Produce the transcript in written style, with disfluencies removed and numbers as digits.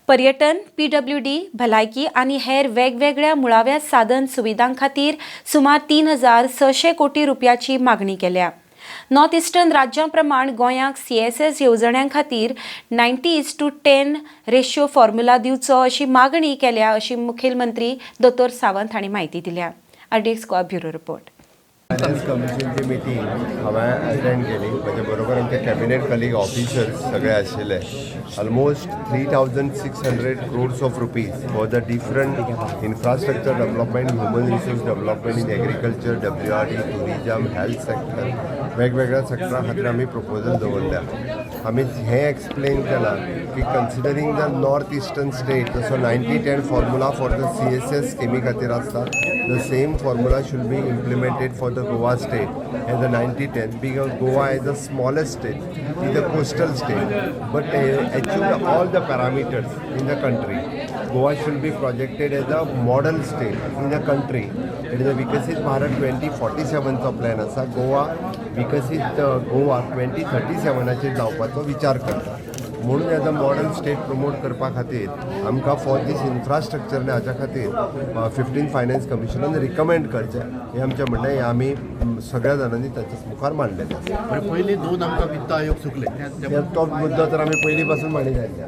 पर्यटन, पीडब्ल्यूडी, भलायकी आनी हेर वेगवेगळ्या मुळाव्या साधन सुविधां खातीर सुमार 3600 कोटी रुपयाची मागणी केल्या. नॉर्थ इस्टर्न राज्यां प्रमाण गोंयाक सीएसएस येवजण्यां खातीर 90:10 ratio formula दिवचो अशी मागणी केल्या, अशी मुखेलमंत्री दोतोर सावंत हांणी म्हायती दिल्या. RDX Goa, bureau report. Finance कमिशनची मिटींग हांवें अटेंड केली. म्हजे बरोबर आमचे कॅबिनेट कलीग, ऑफिसर्स सगळे आशिल्ले. Almost 3600 crores of rupees for the different infrastructure development, human resource development in agriculture, WRD, tourism, health sector, वेगवेगळ्या सेक्टरा खातीर आमी प्रपोजल दवरल्या. आमी हें एक्सप्लेन केलां की considering the North Eastern state, जसो 90-10 formula for the CSS स्किमी खातीर आसता, the same formula should be implemented for the Goa state as a 90-10, because Goa is the smallest state, is a coastal state, but achieved all the parameters in the country. Goa should be projected as a model state in the country. It is a विकसीत Bharat 2047चो plan आसा. गोवा विकसीत गोवा 2037आचेर जावपाचो विचार करता. म्हणून as a model state promote करपा खातीर आमकां फॉर दीस इन्फ्रास्ट्रक्चर आनी हाच्या खातीर 15 फायनान्स कमिशनान रिकमेंड करचें, हें आमचें म्हणणें. हें आमी सगळ्या जाणांनी ताच्या मुखार मांडलेलें आसा. पयलीं दोन आमकां वित्त आयोग चुकले. तो मुद्दो तर आमी पयलीं पासून मांडीत आयल्या.